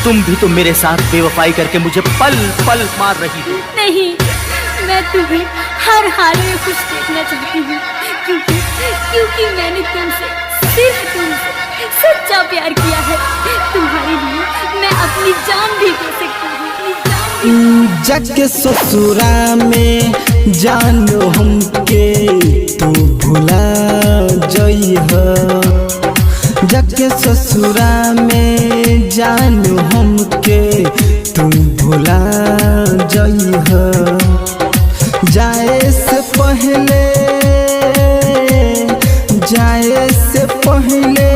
तुम भी तो मेरे साथ बेवफाई करके मुझे पल पल मार रही हो। नहीं, मैं तुम्हें हर हाल में खुश देखना चाहती हूँ, क्योंकि क्योंकि मैंने तुमसे, सिर्फ तुमसे सच्चा प्यार किया है। तुम्हारे लिए मैं अपनी जान भी दे सकती हूँ, अपनी जान भी। जग ससुरा में जानो हमके तू भुला जइह। जग ससुरा में जानो हमके तू भुला जइह। जाए से पहले, जाए से पहले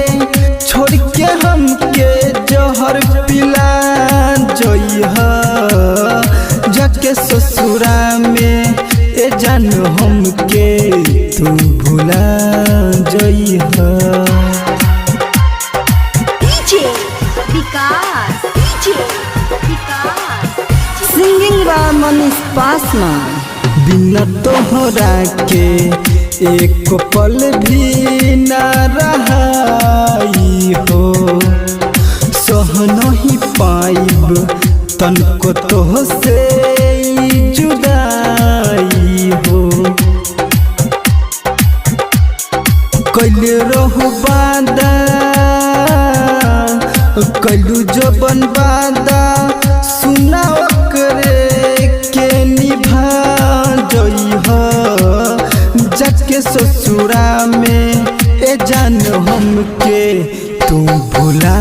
छोड़ के हमके जहर पिला जइह। जाके ससुरा में ए जान हमके तू भुला जइह। DJ Vikas, DJ Vikas. Singing by Manish Paswan. बिना तोहरा के एक पल भी न रहाई हो। सह नहीं पाइब तनको तोह से जुदाई हो। कैले रहू बादा, कैलू जो बनवादा, सुना करे के निभा जइह। जाके ससुरा में ए जान हमके तू भुला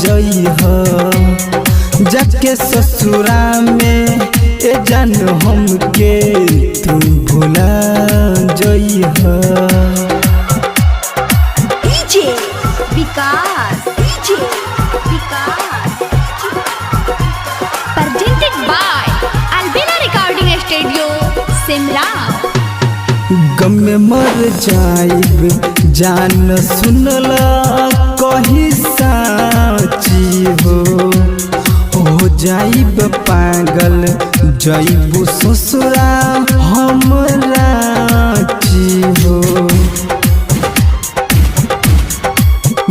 जइह। जाके ससुरा में ए जान हमके तू भुला जइह। DJ Vikas, DJ Vikas. Presented by Albina Recording Studio, Simla. गम में मर जाइब जान सुनला कही साची हो। हो जाइब पागल जइबू ससुरा हम राची हो।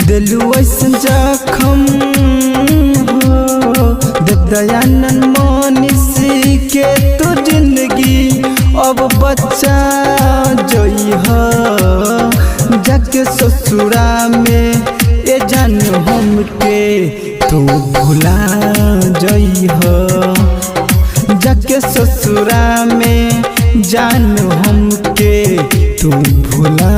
दिलु ऐसन जखम हो दयानंद मनीषी के तो जिंदगी अब बच्चा जइह। जाके ससुरा में ए जान हमके तू भुला जइह। जाके ससुरा में जान हमके तू भुला